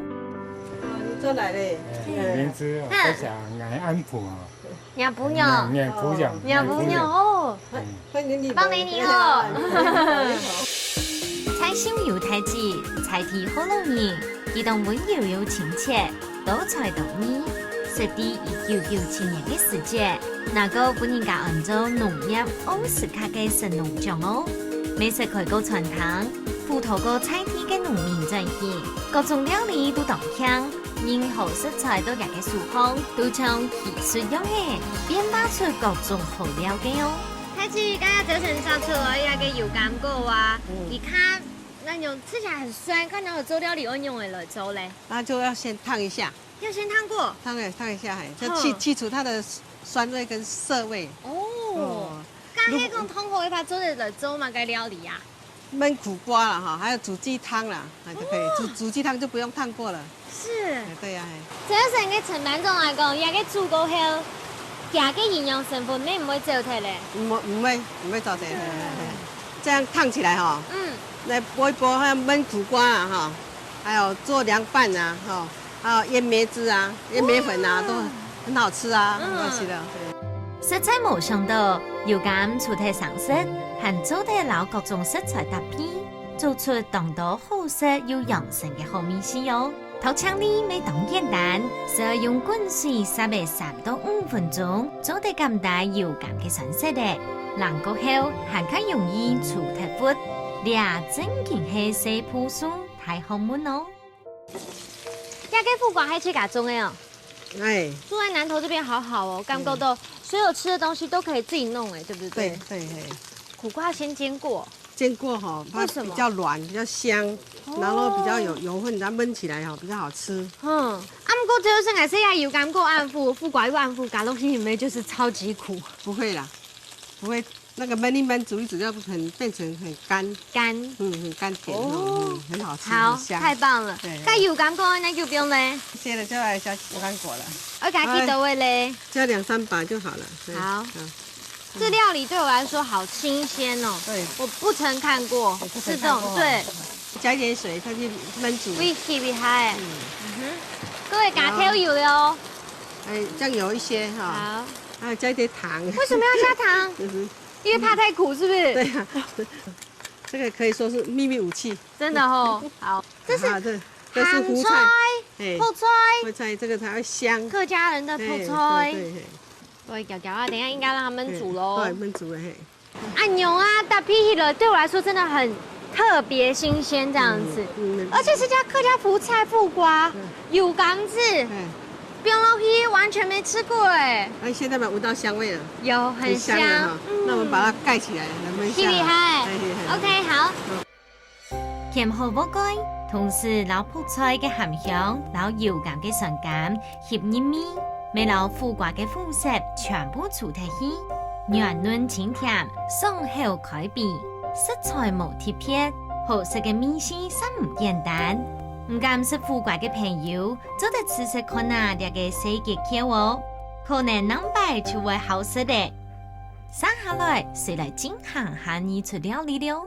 你轉來咧。哎，嗯。名字哦，嗯。我想來安撫哦。若餔娘。嗯，若餔娘。若餔娘哦。嗯。歡迎你。歡迎你哦。 菜心油大姊，在地福佬人，佢當溫柔又親切，多才多藝，設計一九九七年个時節，拿過分人家安做農業奧斯卡个神農獎哦。美食開過餐廳，輔導過在地个農民轉型，各種料理都當香，任何食材到佢个手項，都像藝術樣仔，變化出各種好料个哦。 大姊，剛剛早晨摘出來个油柑果啊，嗯。你看，那種吃起來很酸，看到有做料理，愛用來做嘞。那就要先燙一下。要先燙過？燙一，燙一下，嘿，就去，哼。去除它的酸味跟澀味。哦。哦。剛剛那種通過一把做的來做麼个料理啊？燜苦瓜啦哈，還有煮雞湯啦，那就可以。煮，煮雞湯就不用燙過了。是。哎，對呀，哎。這樣个承辦長來講，這个煮過後，佢个營養成分乜毋會走忒咧？毋會，毋會，毋會走忒。哎，哎，哎。這樣燙起來哈，嗯。來剝一剝，還有燜苦瓜啦哈，還有做涼拌啊，哈，還有醃梅子啊、醃梅粉啊，都很好吃啊，很好吃的。對。實在無想到，油柑除忒生食，還做得摎各種食材搭配，做出當多好食又養生个好味緒哦。頭淨呢乜當簡單，只要用滾水煠个三到五分鐘，做得減低油柑个酸澀咧。冷過後，還較容易除忒核，這正經係細步數大學問哦。 這个苦瓜還自家種个哦。哎。住在南投這邊好好哦，感覺到所有吃的東西都可以自己弄哎，對不對？對，對，嘿。苦瓜先煎過。煎過哈，它為什麼？比較軟，比較香，哦。然後比較有油分，它燜起來哈，比較好吃。嗯，啊，毋過就是𠊎細个油柑過恁苦，苦瓜又恁苦，加落去裡面就是超級苦。不會啦，不會。 那個燜一燜，煮一煮，就很，變成很甘。甘。嗯，很甘甜哦，哦，嗯，很好吃，好，很香。太棒了。對。該油柑過恁久放呢？切了就來加油柑過了。我加幾多个咧？加兩三把就好了。對，好。好。這料理對我來說好新鮮哦。對。我不曾看過，我不曾看過。是這種，對。加一點水，它就燜煮。危險厲害。嗯。嗯哼。各位，加調油了哦。哎，醬油一些哈。好。還有加一點糖。為什麼要加糖？就是 因為怕太苦，是不是？對呀，這個可以說是秘密武器。真的哦，好，這是啊，這，這是胡菜，鹹菜，嘿，泡菜，泡菜這個才會香。客家人的泡菜。嘿，對，對，嘿。對，攪攪啊，等一下應該讓他們煮咯。嘿，對，燜煮了，嘿。哎喲啊，搭配起來對我來說真的很特別新鮮這樣子，嗯，嗯，嗯。而且是加客家福菜苦瓜，嗯。 有感覺，嗯。放落去完全沒吃過哎。哎，現在嘛，聞到香味了。有，很香。很香了哈。嗯。那我們把它蓋起來，能燜一下。厲害。哎，厲害。OK，好。嗯。填好鍋蓋，同時摎泡菜个鹹香，摎油柑个酸甘，翕入味，乜摎苦瓜个苦澀全部煮忒去。 軟嫩清甜，爽口開胃，食材無特別，好食个味緒煞毋簡單。毋敢食苦瓜个朋友，做得試食看啊這個細訣竅哦，可能另擺就會好食咧。接下來，就來進行下二齣料理了。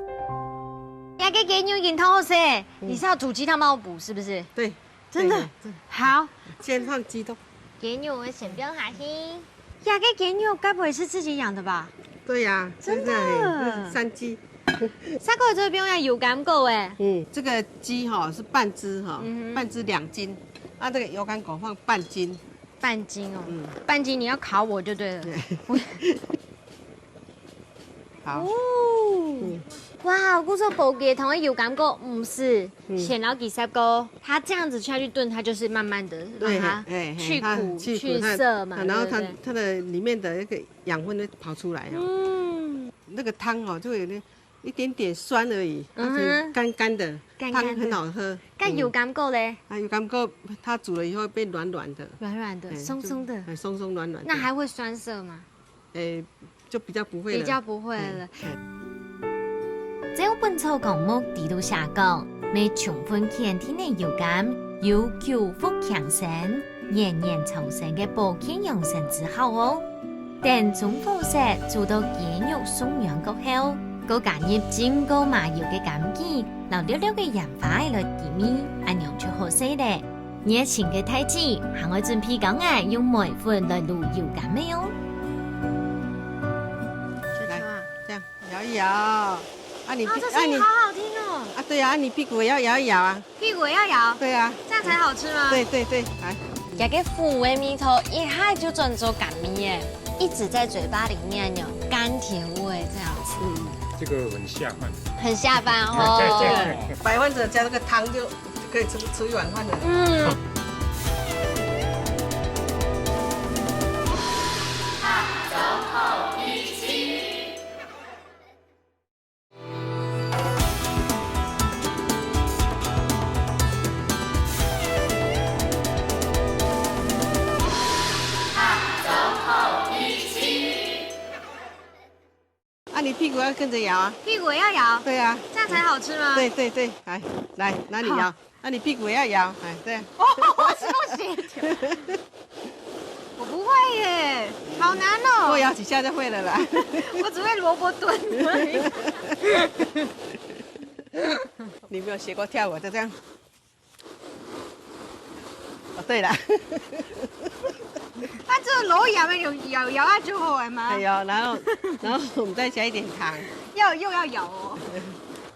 這個雞肉已經燙好勢，嗯。你是要煮雞湯幫我補，是不是？對，真的？對，對。好。先放雞肉。 雞肉我先放下去。這個雞肉該不會是自己養的吧？對呀，真的。這是，這是山雞。上個月這邊有油柑果哎。嗯，這個雞哈是半隻哈，嗯哼。半隻兩斤，啊，這個油柑果放半斤。半斤哦，嗯。半斤你要考我就對了。對。 好。哦。嗯。哇，故所保雞湯个油柑果毋係，嗯。先摎佢煠過，它這樣子下去燉，它就是慢慢地讓它，對，嘿，嘿，去苦，它去苦，去澀嘛，它，然後它，對不對？它的裡面的那個養分會跑出來哦。嗯。那個湯哦，就有點，一點點酸而已，它是，嗯哼。乾乾的，乾乾的。湯很好喝。該油柑果咧？嗯。啊，油柑果它煮了以後變軟軟的。軟軟的，哎，鬆鬆的。就，哎，鬆鬆軟軟的。那還會酸澀嗎？ 誒，就比較不會了。比較不會了。嗯，嗯。照本草綱目裡肚寫講，愛充分肯定个油柑有久服強身、延年長壽个保健養生之效哦。等中火勢煮到雞肉酥軟過後，過加入浸過麻油个柑橘，摎略略个鹽花仔來提味，恁樣就好勢咧。 熱情个大姊，還愛準備講𠊎用梅粉來滷油柑仔哦。來，這樣搖一搖。啊，你，啊，這聲音好好聽哦。啊，對啊，啊，你屁股也要搖一搖啊。屁股也要搖？對啊。這樣才好吃嗎？對，對，對，來。這個苦味味道一下就轉做甘味耶，一直在嘴巴裡面有甘甜味這樣子。嗯。這個很下飯。很下飯哦。對，對，對。白飯只要加那個湯就 可以吃，吃一碗飯了。嗯。啊，你屁股要跟着摇啊。屁股也要摇，对啊，这样才好吃吗？对对对，来来，那你摇，那你屁股也要摇，哎，对。我是不行，我不会耶，好难哦。多摇几下就会了啦。我只会萝卜蹲而已。你没有学过跳舞，就这样。哦，对了。它这个楼摇没有摇摇下就好了吗？哎呦，然后然后我们再加一点糖。要又要摇哦。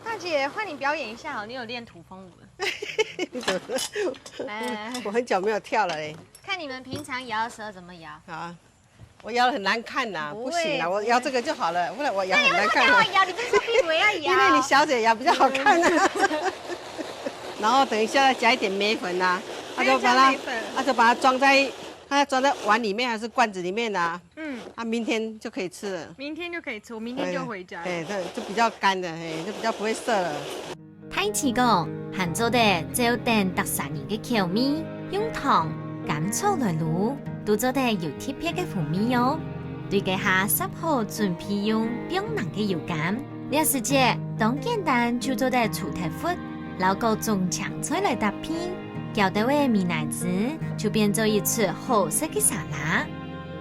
大姐，换你表演一下好，你有练土风舞了。你怎么？来来来，我很久没有跳了嘞。看你们平常摇的时候怎么摇。好啊，我摇得很难看呐，不会，不行啦，我摇这个就好了，不然我摇很难看啊。那你为什么要摇？你不是说屁股要摇？因为你小姐摇比较好看啊。然后等一下再加一点梅粉呐，那就把它，再加梅粉。那就把它装在，它要装在碗里面还是罐子里面啊？嗯。啊，明天就可以吃了。明天就可以吃，我明天就回家了。哎，对，就比较干的，嘿，就比较不会涩了。大姊講，還做得照等逐儕人个口味，用糖、甘草來滷，都做得有特別个風味哦。對該下煠好準備用放冷个油柑，這時節當簡單就做得除忒核，摎各種青菜來搭配，攪兜仔美乃滋就變做一出好食个沙拉。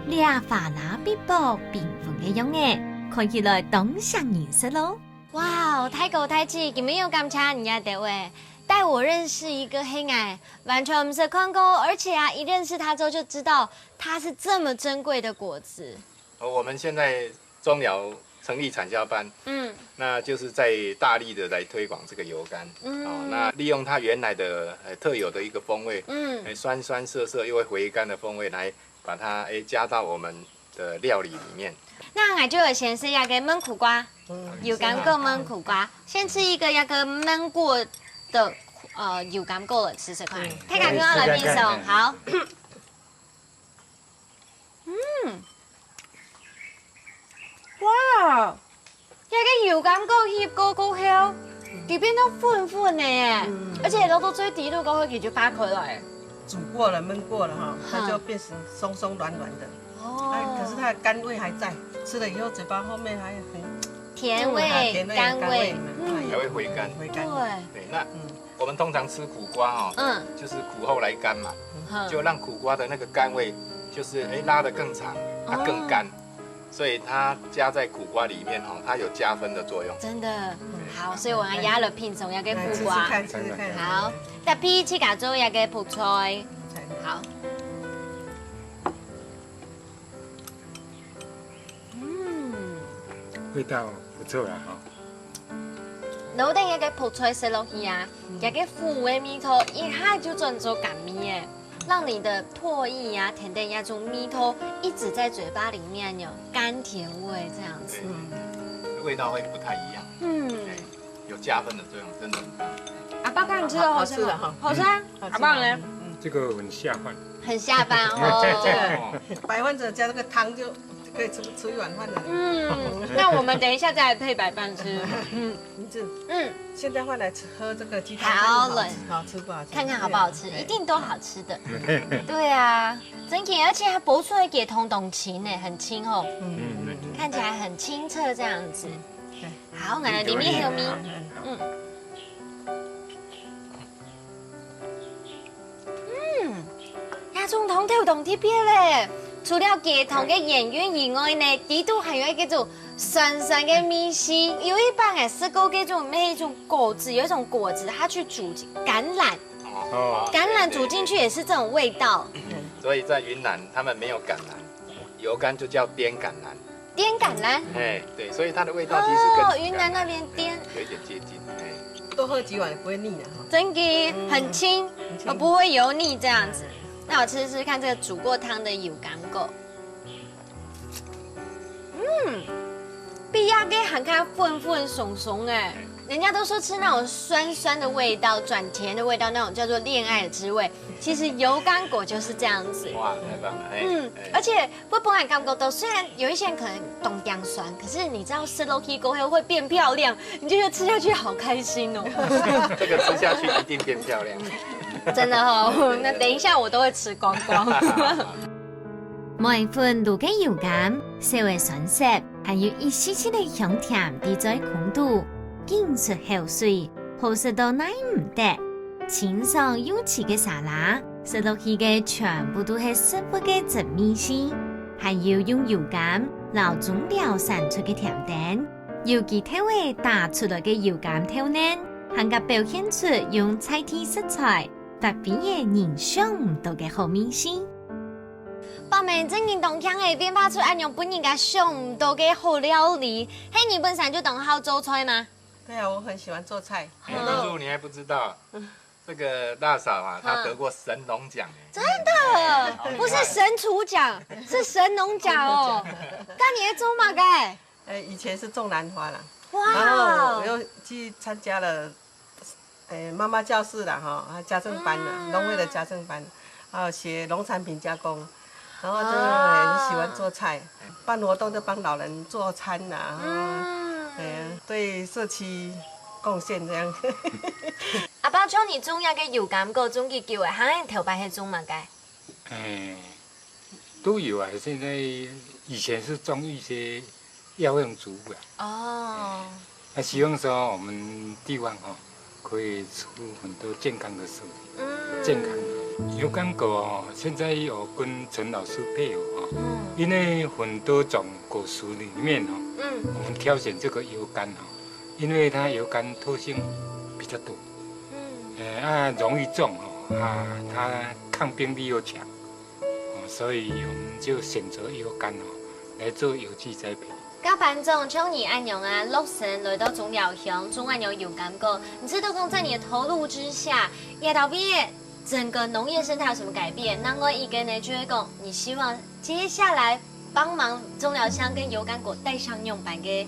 這沙拉必飽繽紛个樣仔，看起來當像人食咯。哇哦，大哥大姊，今晡日有感謝你兜仔，帶我認識一個係𠊎完全毋識看過，而且啊，一認識他之後就知道它是這麼珍貴的果子。呃，我們現在中寮成立產銷班，嗯，那就是在大力的來推廣這個油柑。嗯，哦，那利用它原來的，呃，特有的一個風味，嗯，呃，酸酸澀澀又會回甘的風味，來把它，誒，加到我們的料理裡面。那𠊎就有先試一下个燜苦瓜，嗯，有感覺燜苦瓜，先吃一個那個燜過的，呃，有感覺了，吃吃看。嗯，看看跟它的味道，好。 嗯，哇，這個油柑果入過過後，佢變到粉粉个耶，嗯，而且落到最底肚過後，佢就化開來。煮過了，燜過了哈，它就變成鬆鬆軟軟的。哦，哎，可是它的甘味還在，吃了以後嘴巴後面還很甜味、嗯，甜味、甘味，甘味嘛，嗯，哎，還會回甘。回甘。對，對，那嗯。 我們通常吃苦瓜哦，嗯，就是苦後來甘嘛，嗯，就讓苦瓜的那個甘味，就是，誒，拉得更長，它更甘，哦，所以它加在苦瓜裡面哦，它有加分的作用。真的，嗯，好，所以𠊎也來品嚐一下个苦瓜。來，吃吃看，吃吃看。好，搭配自家做一個覆菜。覆菜。好。嗯。味道不錯啊，哈。 摎等該个覆菜食落去啊，嗯，該个苦个味道一下就轉做甘味了，讓你的唾液啊，等等那種味道一直在嘴巴裡面有甘甜味這樣子。嗯，味道會不太一樣。嗯，哎，有加分的作用，真的很棒。阿爸，看你吃的好吃嗎？好吃的哈。好吃啊，嗯，阿爸呢？嗯，這個很下飯。很下飯哦。這個白飯只要加這個湯就 可以吃，吃一碗飯了。嗯，那我們等一下再來配白飯吃。嗯，你這，嗯，現在換來吃，喝這個雞湯，好，看看好吃，好吃不好吃？看看好不好吃，對，一定都好吃的。對啊，真甜，而且它浮出來給通通清呢，很清哦。嗯，看起來很清澈這樣子。對，好，來，裡面還有米。嗯。 嗯，這種湯頭當特別咧。除了雞湯个原韻以外呢，裡肚還有一種酸酸个味緒。有一擺𠊎食過該種，乜一種果子，有一種果子，它去煮橄欖，哦，橄欖煮進去也是這種味道。所以在雲南，他們沒有橄欖，油柑就叫滇橄欖。 滇橄欖。哎，對，所以它的味道其實跟哦，雲南那邊滇，有一點接近，哎。多喝幾碗不會膩的哈。真的，嗯，很清，很清。呃，不會油膩這樣子。那我吃吃看這個煮過湯的油柑果。嗯，比那個還較粉粉鬆鬆哎。人家都說吃那種酸酸的味道，轉甜的味道，那種叫做戀愛的滋味。其實油柑果就是這樣子。哇，太棒了，哎，嗯，哎。而且 會分人感覺到，雖然有一些人可能當驚酸，可是你知道食落去過後會變漂亮，你就覺得吃下去好開心哦。這個吃下去一定變漂亮。真的哦，那等一下我都會吃光光。每份滷个油柑，燒个酸澀，還有一息息个香甜在嘴空肚，緊出口水，好食到耐毋得。清爽又脆个沙拉，食落去个全部都係食物个真味緒，還有用油柑摎中寮產出个甜點，有機豆仔打出來个油柑豆奶，還較表現出用在地食材發揮个人想毋到个好味緒。 百味真人當慶欸，變化出恁樣分人家想毋到个好料理。嘿，你本身就當好做菜嗎？對啊，我很喜歡做菜。哎，露露，你還不知道，這個大嫂啊，她得過神農獎哎。真的，不是神廚獎，是神農獎哦。該你係種麼个？哎，以前是種蘭花啦，哇哦然後我又去參加了，哎，媽媽教室啦哈，啊，家政班啦，嗯農會的家政班，還有學農產品加工，然後就很喜歡做菜，辦活動就幫老人做餐啦，哈，嗯，哎呀，對社區貢獻這樣。阿爸，像你種這个油柑果種幾久欸？還頭擺係種麼个？哎，都有啊。現在以前是種一些藥用植物啊，哦，那希望說我們地方哈、可以出很多健康的食物，嗯，健康的。油柑果哦，現在有跟陳老師配合哈、嗯因為很多種果實裡面哦，嗯我們挑選這個油柑哦，因為它油柑特性比較多，嗯，呃啊容易種哦，啊它抗病力又強，哦，所以我們就選擇油柑哦來做有機栽培。該班長像你恁樣啊，落身來到中寮鄉種恁樣油柑果，你知道講在你的投入之下，這兜位个整個農業生態有什麼改變？另外一個呢，就係講你希望接下來幫忙中寮鄉跟油柑果帶上樣般个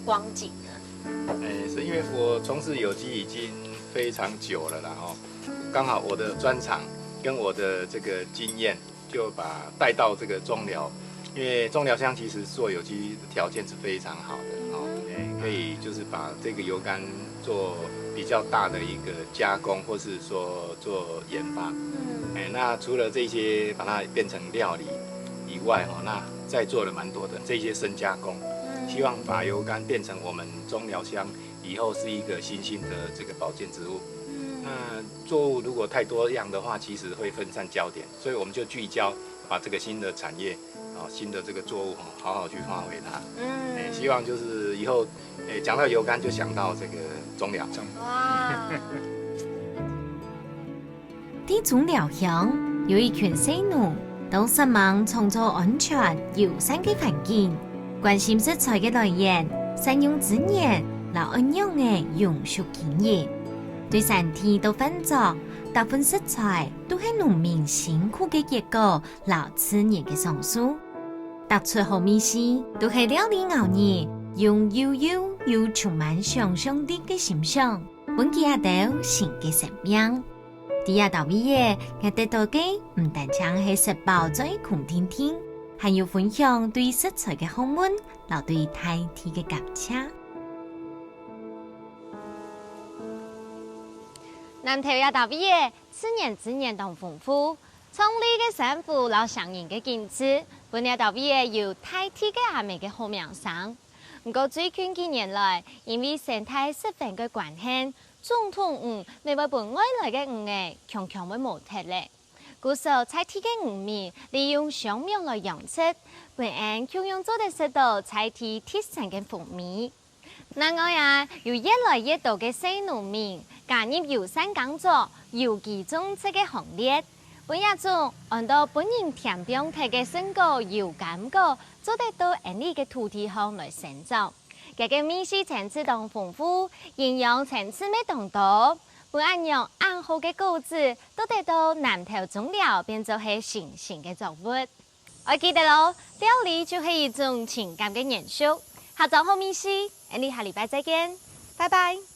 光景呢？哎，是因為我從事有機已經非常久了啦，哦，剛好我的專長跟我的這個經驗，就把帶到這個中寮，因為中寮鄉其實做有機條件是非常好的，哦，哎，可以就是把這個油柑做比較大的一個加工，或是說做研發。嗯哎，那除了這些把它變成料理以外，哦，那再做了蠻多的這些深加工，嗯希望把油柑變成我們中寮鄉以後是一個新興的這個保健植物。嗯那作物如果太多樣的話，其實會分散焦點，所以我們就聚焦，把這個新的產業，啊，新的這個作物，哦，好好去發揮它。哎，嗯，希望就是以後，哎，講到油柑就想到這個中寮。哇！在中寮鄉有一群細農，當煞猛創造安全友善个環境，關心食材个來源、善用資源，摎恁樣个永續經營。對產地到販作，大部分食材都係農民辛苦个結果，摎自然个賞賜。逐出好味緒，都係料理熬仔，用幼幼又充滿想像力个心想，分佢兜新个生命。在這兜位仔，𠊎得到个毋單淨係食飽嘴空定定，還有分享對食材个好問，摎對大地个感謝。南投這兜位仔，自然資源當豐富，壯麗个山湖摎鄉人个景致，分這兜位仔有大地个阿姆个好名聲。毋過最近幾年來，因為生態失衡个關係， 種土魚乜會分外來个魚仔強強會無忒咧。故所在地个漁民利用雙網來養殖，分𫣆共樣做得食到在地特產个風味。另外啊，有越來越多个細農民加入友善耕作、有機種植个行列，分這種安到分人添放忒个勝果油柑果，做得到𫣆俚个土地項來生長。 佢个味緒層次當豐富，營養層次乜當多，分恁樣恁好个果子，都得到南投中寮變做係新興个作物。愛記得哦，料理就係一種情感个延續。下晝好味緒，𫣆俚下禮拜再見，拜拜。